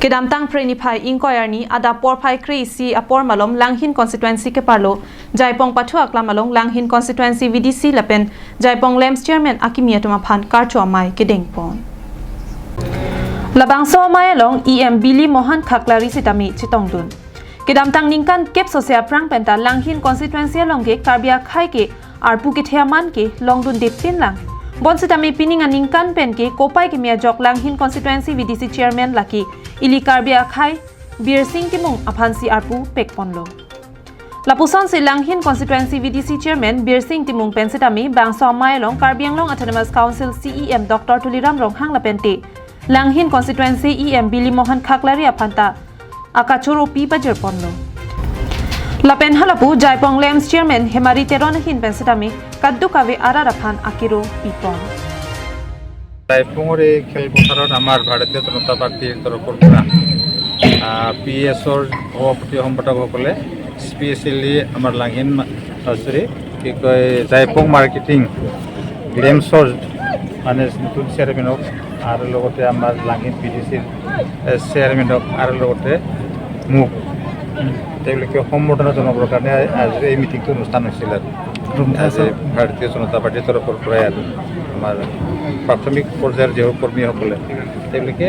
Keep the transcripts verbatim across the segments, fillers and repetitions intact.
Kedamtang Phre niphai ingkoi arni adap porphai kre-isi apor malom Langhin constituency keparlo Jaipong Pathu Aklam along Langhin constituency V D C lapen Jaipong LAMPS chairman akimi atum aphan karcho amei kedengpon. Labangso amei along E M Bili Mohan Khaklari sitame chetongdun. Kedamtang ningkan kep sose aphrang penta Langhin constituency along ke Karbi akhei ke arpu kethe aman ke longdundepin lang. Bonsitame pining aningkan pen ke kopai keme ajok Langhin constituency V D C chairman lake ili Karbi akhei Birsing Timung aphansi arpu pekponlo. Lapusonsi Langhin constituency V D C chairman Birsing Timung pen sitame bangso amei along Karbi Anglong Autonomous Council C E M Doctor Tuliram Ronghang lapente Langhin constituency E M Bili Mohan Khaklari aphanta akachoro pi pajirponlo. Lapen halapu Jaipong LAMPS chairman Hemari Teron ahin pen sitame kadokave arat aphan akiro pipon. রায়পুঙর এই খেলপথাৰত আমাৰ ভাৰতীয় জনতা পাৰ্টীৰ তৰফৰ পৰা পি এছৰ সভাপতি সম্পাদকসকলে স্পেচিয়েলি আমাৰ লাংহিন মা- চৰি কি কয় জাইপং মাৰ্কেটিং লেমছৰ মানে নতুন চেয়াৰমেনক আৰু লগতে আমাৰ লাংহিন পি ডি চিৰ চেয়াৰমেনক আৰু লগতে মোক তেওঁলোকে সম্বৰ্ধনা জনাবৰ কাৰণে আজি এই মিটিংটো অনুষ্ঠান হৈছিল আৰু আজি ভাৰতীয় জনতা পাৰ্টীৰ তৰফৰ পৰাই আৰু আমাৰ প্ৰাথমিক পৰ্যায়ৰ যিসকল কৰ্মীসকলে তেওঁলোকে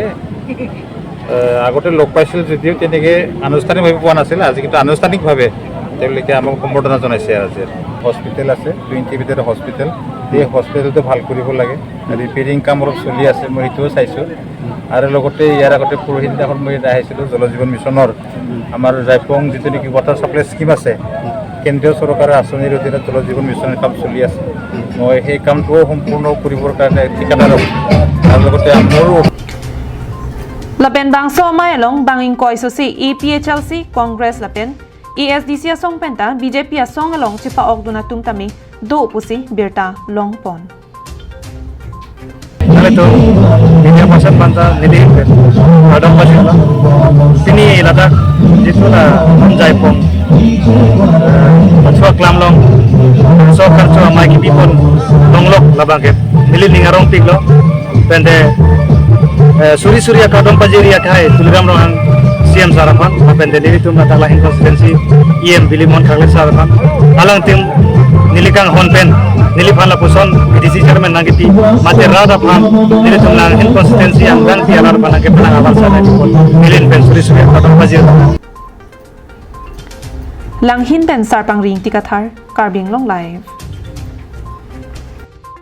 আহ, আগতে লগ পাইছিল যদিও তেনেকে আনুষ্ঠানিকভাৱে পোৱা নাছিল। আজি কিন্তু আনুষ্ঠানিকভাৱে তেওঁলোকে আমাক সম্বৰ্ধনা জনাইছে। আজি হস্পিটেল আছে, টুৱেণ্টি বেডৰ হস্পিটেল, সেই হস্পিটেলটো ভাল কৰিব লাগে। ৰিপেয়াৰিং কাম অলপ চলি আছে, মই সেইটোও চাইছোঁ। আৰু লগতে ইয়াৰ আগতে পৰহি দিনাখন মই ইয়াত আহিছিলোঁ জল জীৱন মিছনৰ আমাৰ জাইপং যিটো নেকি ৱাটাৰ ছাপ্লাই স্কিম আছে, কেন্দ্ৰীয় চৰকাৰৰ আঁচনিৰ অধীনত জল জীৱন মিছনৰ কাম চলি আছে। মই সেই কামটোও সম্পূৰ্ণ কৰিবৰ কাৰণে ঠিকাদাৰক আৰু লগতে মোৰো Lapen bangso amei along bang ingkoi sose A P H L C, Congress lapen A S D C asong penta B J P asong along chepa-okdun atum tame do pusi birta longpon. Kali tu ini apa sih panta nili adong pasi pini ladak jitu la Jaipong Pathu Aklam along so karcho amei kipipon longlok labang ke neli ning arong piklo pente eh, suri suri akadom pajiri akhai Tuliram Ronghang C M sir aphan pente nelitum ladak Langhin constituency E M Bili Mohan Khaklari sir aphan alangtum neli kanghon pen neliphan lapuson V D C chairman nangkipi mate rat aphan nelitum Langhin constituency angdeng pi alar aphan nangkepalang abar sa neli pen suri suri akadom pajiri. Langhin pen Sarpangri Ingti Kathar, Karbi Anglong Live.